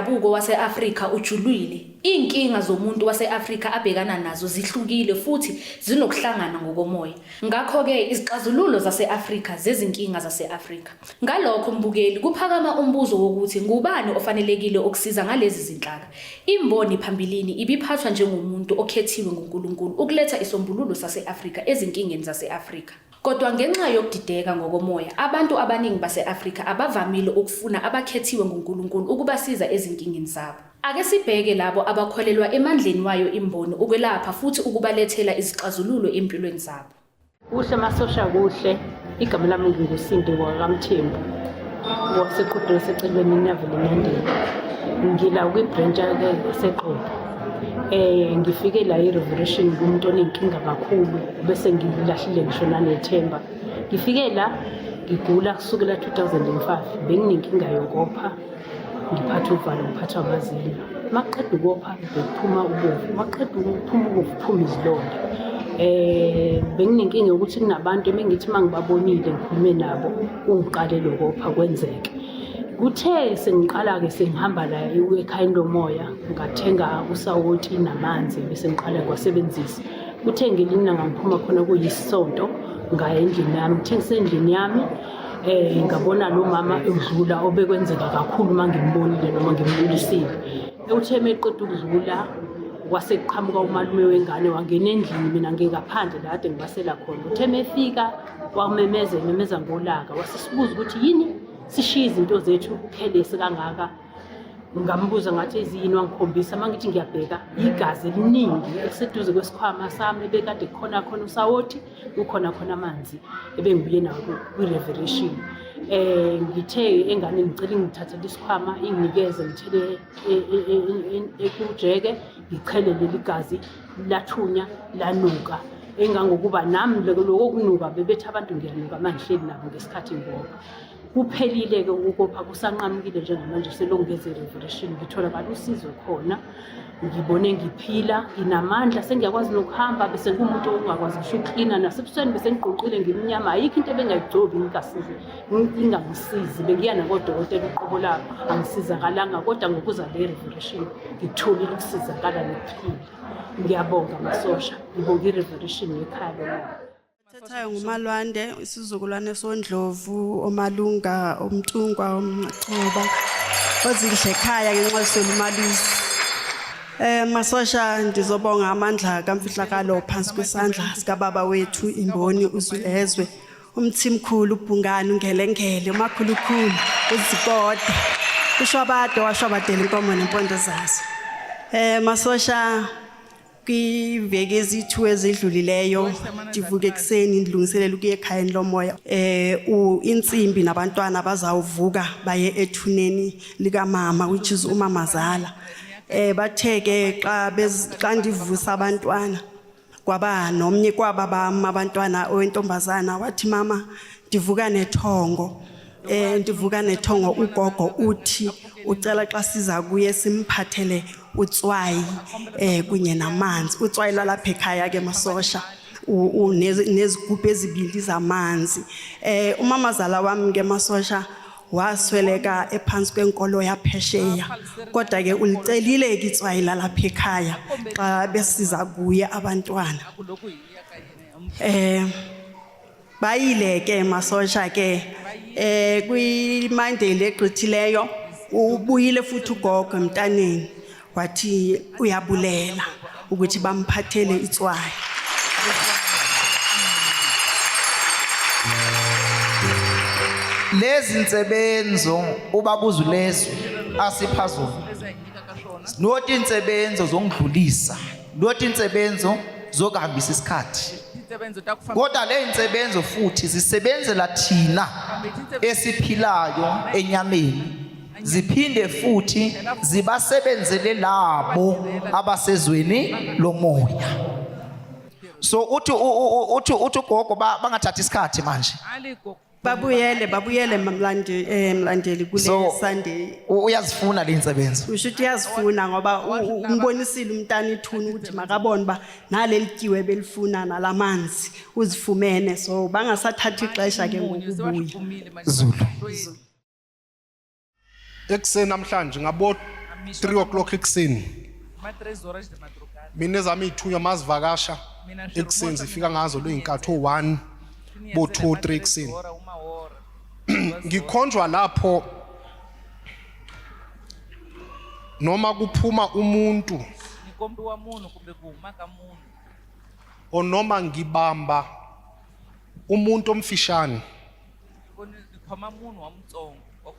Umdabuko wase-Afrika ujulile. Izinkinga zomuntu wase-Afrika abhekana nazo zihlukile futhi zinokuhlangana ngokomoya. Ngakho-ke izixazululo zase-Afrika zezinkinga zase-Afrika. Ngalokho mbukeli kuphakama umbuzo wokuthi ngubani ofanelekile ukusiza ngalezi zinhlaka. Imboni phambilini ibiphathwa njengomuntu okhethiwe nguNkulunkulu ukuletha isombululo sase-Afrika ezinkingeni zase-Afrika. Kodwa ngenxa yokudideka ngokomoya, abantu abaningi base-Afrika abavamile ukufuna abakhethiwe nguNkulunkulu ukubasiza ezinkingeni zabo. Ake sibheke labo abakholelwa emandleni wayo imboni ukwelapha futhi ukubalethela izixazululo empilweni zabo. Kuhle masosha kuhle, igama lami nginguSindi wakaMthembu waseQudwe secelweni Navele Nandeni. Ngila kwi-branch yaseQongo. Ngifike la i-revolution kumuntu onenkinga kakhulu bese ngilahlile ngisho nanethemba. Ngifike la ngigula kusukela 2005 benginenkinga yokopha ngiphatha uvalo ngiphathwa amazinyo. Makuqeda ukopha bekuphuma ubovu, makuqeda ukuphuma ubovu kuphuma izilonda. Benginenkinga yokuthi kunabantu emengithi uma ngibabonile ngikhulume nabo kungiqale lokopha kwenzeke. Kuthe sengiqala-ke sengihamba la ekhayeni lomoya ngathenga usawoti namanzi bese ngiqala ngiwasebenzisa. Kuthe ngelinye ilanga ngiphuma khona kuyisonto ngaya endlini yami, kuthe ngisendlini yami ngabona lo mama edlula obekwenzeka kakhulu uma ngimbonile noma ngimbulisile. Uthe uma eqeda ukudlula kwase kuqhamuka umalume wengane wangena endlini mina ngingaphandle la kade ngibasela khona. Uthe uma efika wamemeza ememeza ngolaka wasesibuza ukuthi yini sishiye izinto zethu khelesi kangaka. Ngambuza ngathi eziyini wangikhombisa uma ngithi ngiyabheka igazi eliningi eliseduze kwesikhwama sami ebekade kukhona khona usawoti kukhona khona amanzi ebengibuye nawo kwi-revelation. Ngithe enganeni ngicela ingithathele isikhwama inginikeze ngithele ekujeke ngichele leli gazi lathunya lanuka engangokuba nami lokho kunuka bebethi abantu ngiyanuka manje ngihleli nabo ngesikhathi ngibopha. Kuphelile-ke ukopha kusanqamukile njengamanje selokhu ngeze revelation ngitholakala usizo khona ngibone ngiphila nginamandla sengiyakwazi nokuhamba bese ngumuntu ongakwazi ngisho ukuklina nasebusweni bese ngigqoqile ngimnyama ayikho into ebengayigcobi ngingasizi ingangisizi bengiya nakodokotela uqobo labo angisizakalanga kodwa ngokuza le revelation ngitholile ukusizakala nokuphila. Ngiyabonga masosha ngibonga i-revelation yekhaya lomoya. Thethayo nguMalwande, isizukulwane soNdlovu, oMalunga, oMntungwa, oMcoba, ozidla ekhaya ngenxa yoswela umalusi. Masosha ndizobonga amandla kaMfihlakalo phansi kwesandla sikababa wethu imboni uZwilezwe, uMthimkhulu, uBhungane, uNgelengele, uMakhulukhulu, uZikode, uShwabade washwabadela inkomo nempondo zazo. Masosha kwiveki eziyi-2 ezidlulileyo ndivuke ekuseni ndilungiselela ukuya ekhayeni lomoya. Insimbi nabantwana bazawuvuka baye ethuneni likamama which is umamazala. Bathe ke xa ndivusa abantwana kwaba nomnye kwaba bam abantwana owentombazana wathi mama ndivuka nethongo. Ndivuka nethongo ugogo uthi ucela xa siza kuye simphathele utswayi kunye namanzi. Utswayi lwalapha ekhaya ke masosha nezigubhu ezibili zamanzi. Umamazala wami ke masosha wasweleka ephansi kwenkolo yaphesheya kodwa ke ulicelile ke itswayi lalapha ekhaya xa besiza kuye abantwana. Bayile ke masosha ke kwi-Monday legqithileyo ubuyile futhi ugogo emntaneni wathi uyabulela ukuthi bamphathele itswayi. Lezi nsebenzo ubabuza lezwe asipha zona not insebenzo zokudlulisa not insebenzo zokuhambisa isikhathi kodwa le insebenzo futhi zisebenzela thina esiphilayo enyameni ziphinde futhi zibasebenzele labo abasezweni lomoya. So uthi uthi uthi ugogo bangathathi isikhathi manje. Babuyele babuyele mamlandi mlandeli kule So, Sunday. Uyazifuna le nsebenzo. Usho ukuthi uyazifuna ngoba umbonisile umntana ithuna ukuthi makabone uba naleli tyiwe belifuna nalamanzi uzifumene so bangasathathi ixesha ke ngokubuya. Zulu. Ekuseni namhlanje ngabo 3 o'clock ekuseni. Mina ezami iy'thunywa mazivakasha ekuseni zifika ngazo ley'nkathi o-1 bo-2 3 ekuseni. Ngikhonjwa lapho noma kuphuma umuntu or noma ngibamba umuntu omfishane.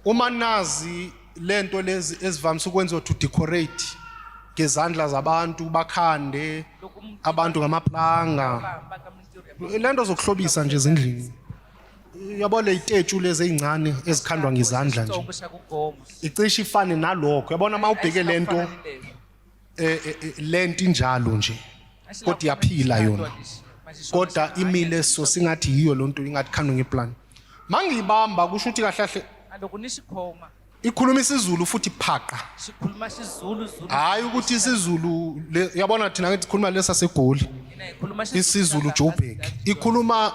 Uma nazi lento lezi ezivamise ukwenziwa to decorate ngezandla zabantu bakhande abantu ngamaplanga, lento zokuhlobisa nje ezindlini, yabo, le itetshu lezi ezincane ezikhandwa ngezandla nje, icishe ifane nalokho, yabona. Uma ubheke lento lento injalo nje, kodwa iyaphila yona, kodwa imile, so singathi yiyo lonto, ingathi khandwe ngeplan. Mangiyibamba kusho ukuthi kahle kahle ikhuluma isiZulu futhi phaqa, hayi ukuthi isiZulu yabona thina ngithi khuluma lesa seGoli, isiZulu Joburg, ikhuluma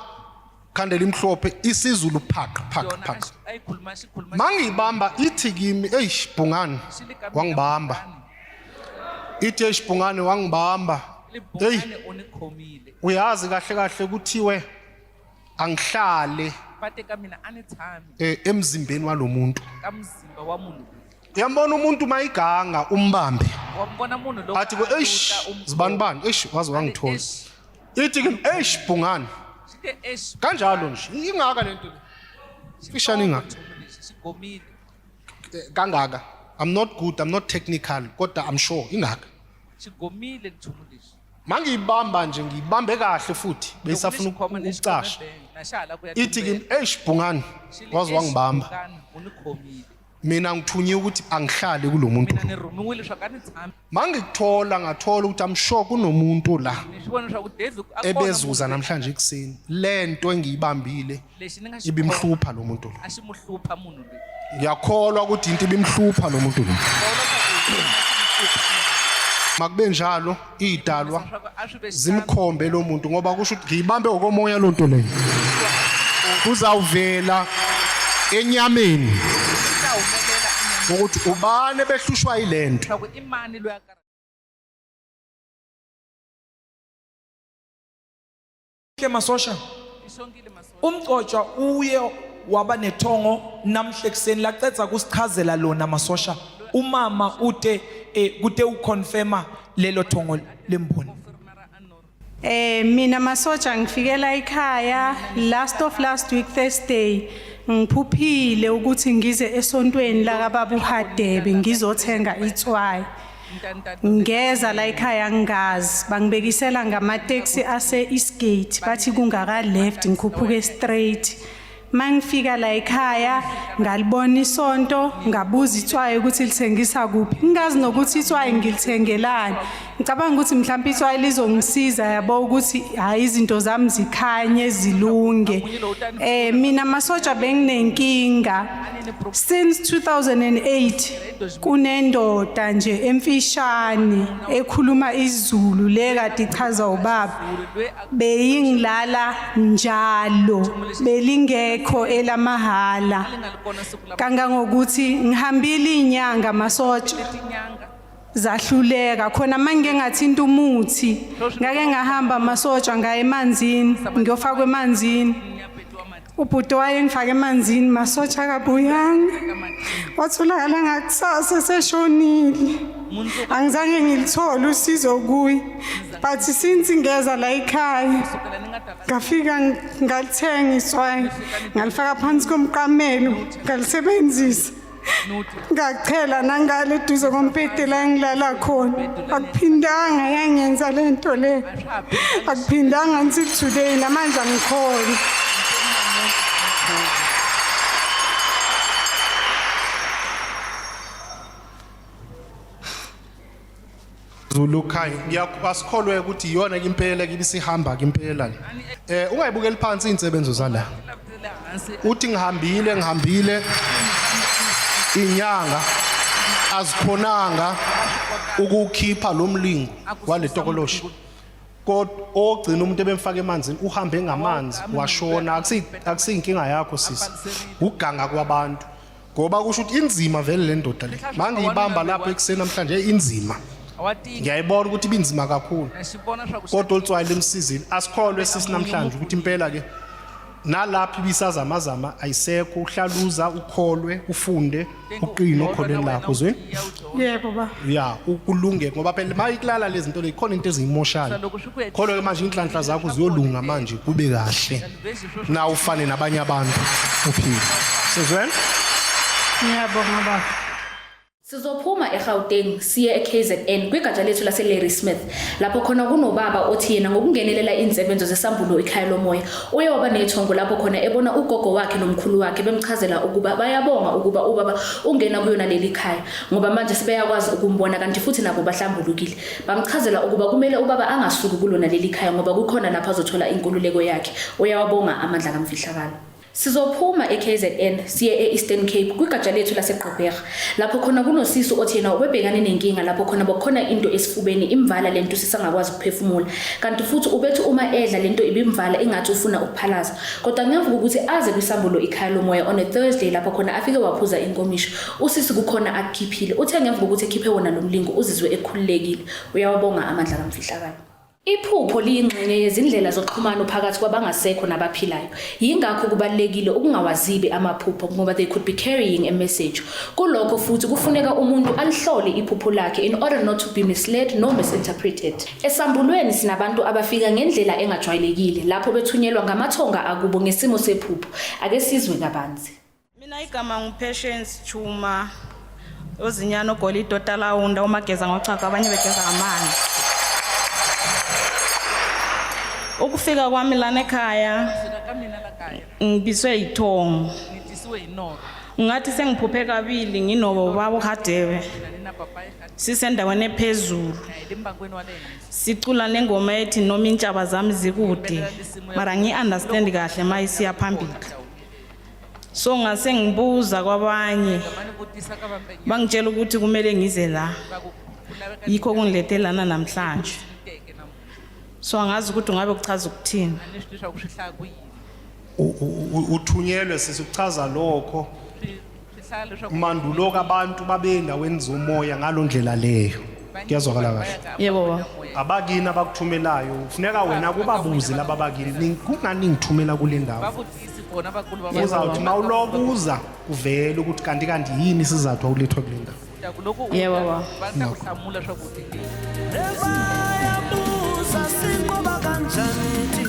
khandela imhlophe isiZulu phaqa phaqa phaqa. Mangiyibamba ithi kimi, "Eish Bhungane, wangibamba." Ithi, "Eish Bhungane, wangibamba. Hey, uyazi kahle kahle kuthiwe angihlale emzimbeni walomuntu." Uyambona umuntu mayiganga umbambe, athi, "Eish zibani bani, eish waze wangithola." Ithi kimi, "Eish Bhungane," kanjalo nje. Ingaka lento le, fishane ingaka kangaka. I'm not good, I'm not technical, kodwa I'm sure ingaka. Mangiyibamba nje ngiyibambe kahle futhi beyisafuna ukucasha. Ithi kimi, "Eish Bhungane, waze wangibamba. Mina ngithunyiwe ukuthi angihlale kulo muntu." Mangikuthola ngathola ukuthi I'm sure kunomuntu la ebezuza namhlanje ekuseni, lento engiyibambile ibimhlupha lo muntu lo. Ngiyakholwa ukuthi into ibimhlupha lo muntu lo. Makube njalo, idalwa zimkhombe lo muntu, ngoba kusho ukuthi ngiyibambe ngokomoya lo nto leyo, kuzawuvela enyameni ukuthi ubani ebehlushwa yilento. Ke masosha, umgcotshwa uye waba nethongo namhla ekuseni lacedza kusichazela lona masosha. Umama ute kute uconfirma lelo thongo lemboni. Mina masoja ngifikela ekhaya last of last week Thursday, ngiphuphile ukuthi ngize esontweni la kababa uHadebe ngizothenga itswayi. Ngeza la ekhaya ngingazi, bangibekisela ngamateksi ase Eastgate, bathi kungaka left ngikhuphuke straight. Mangifika la ekhaya ngalibona isonto, ngabuza itswayi ukuthi lithengisa kuphi, ngingazi nokuthi itswayi ngilithengelani. Ngicabanga ukuthi mhlawumbe itswayi lizongisiza, yabo, ukuthi hayi izinto zami zikhanye zilunge. Mina masoja benginenkinga since 2008, kunendoda nje emfishane ekhuluma isiZulu le kade ichaza ubaba, beyingilala njalo, belingekho elamahala, kangangokuthi ngihambile inyanga masotsha zahluleka khona. Mangike ngathinta umuthi, ngake ngahamba masotsha ngaya emanzini, ngiyofakwa emanzini. Ubhuti wayengifake emanzini masotsha akabuyanga, watholakala ngakusasa seshonile. Angizange ngilithole usizo kuye, but since ngeza la ekhaya ngafika ngalithenga iswayi, ngalifaka phansi komqamelo, ngalisebenzisa, ngachela nangale eduze kompete la engilala khona. Akuphindanga yangenza le nto le, akuphindanga until today. Namanje angikhona. Zulu khanya, asikholwe ukuthi iyona impela kibisihamba ke impela le. Ungayibukeli phansi insebenzo zala. Uthi ngihambile ngihambile inyanga azikhonanga ukukhipha lo mlingo wale tokoloshi, kodwa ogcina umuntu ebemfaka emanzini uhambe ngamanzi washona. Akusiyinkinga yakho sisi, uganga kwabantu. Ngoba kusho ukuthi inzima vele le ndoda le. Mangiyibamba lapho ekuseni namhlanje inzima. Ngiyayibona ukuthi ibinzima kakhulu. Kodwa olitswayi limsizile. Asikholwe sisi namhlanje ukuthi impela ke nalapho ibisazamazama ayisekho uhlaluza ukholwe ufunde uqine okholweni lakho zweni. Yebo ba. Ya ukulunge ngoba phela mayikulala lezi zinto lezi khona into eziyimoshayo. Kholwa ke manje inhlanhla zakho ziyolunga manje kube kahle. Na ufane nabanye abantu uphile. Sizweni? Ngiyabonga baba. Sizophuma eGauteng siye eKZN kwigatsha lethu lase-Larry Smith lapho khona kunobaba othi yena ngokungenelela iy'nsebenzo zesambulo ikhaya lomoya uye waba nethongo lapho khona ebona ugogo wakhe nomkhulu wakhe bemchazela ukuba bayabonga ukuba ubaba ungena kuyona leli khaya ngoba manje sebeyakwazi ukumbona kanti futhi nabo bahlambulukile. Bamchazela ukuba kumele ubaba angasuki kulona leli khaya ngoba kukhona lapho azothola inkululeko yakhe. Uyawabonga amandla kaMfihlakalo. Sizophuma eKZN siye e-Eastern Cape kwigatsha lethu laseGqeberha lapho khona kunosisi othi yena ubebhekane nenkinga lapho khona bokukhona into esifubeni imvala lento sisangakwazi ukuphefumula kanti futhi ubethi uma edla lento ibimvala ingathi ufuna ukuphalaza kodwa ngemva kokuthi aze kwisambulo ikhaya lomoya on a Thursday lapho khona afike waphuza inkomisho usisi kukhona akukhiphile uthe ngemva kokuthi ekhiphe wona lo mlingo uzizwe ekhululekile uyawabonga amandla kamfihlakalo. Iphupho liyingxenye yezindlela zoxhumano phakathi kwabangasekho nabaphilayo. Yingakho kubalulekile ukungawazibi amaphupho ngoba they could be carrying a message. Kulokho futhi kufuneka umuntu alihlole iphupho lakhe in order not to be misled nor misinterpreted. Esambulweni sinabantu abafika ngendlela engajwayelekile lapho bethunyelwa ngamathonga akubo ngesimo sephupho. Ake sizwe kabanzi. Mina igama nguPatience Chuma ozinyana ogolide otalawunda umageza ngochago abanye begeza ngamanzi. Ukufika kwami lana ekhaya ngibiswe yithongo. Ngathi sengiphuphe kabili nginobo baba uHadebe. Sisendaweni ephezulu. Sicula nengoma ethi noma intshaba zami zikude mara ngi-understand kahle uma isiya phambili. So ngase ngibuza kwabanye bangitshela ukuthi kumele ngize la. Yikho kungilethe lana namhlanje. So angazi ukuthi ungabe kuchaza ukuthini. Uthunyelwe sisikuchaza lokho. Mandulo abantu babendaweni zomoya ngalondlela leyo. Kuyazwakala kahle. Yebo baba. Abakini abakuthumelayo kufuneka wena kubabuze laba bakini kungani ngithumela kule ndawo. Uzawuthi mawulokuza kuvele ukuthi kanti kanti yini isizathu awulethwa kule ndawo. Yebo baba. Bayabuza sinqoba kanjani.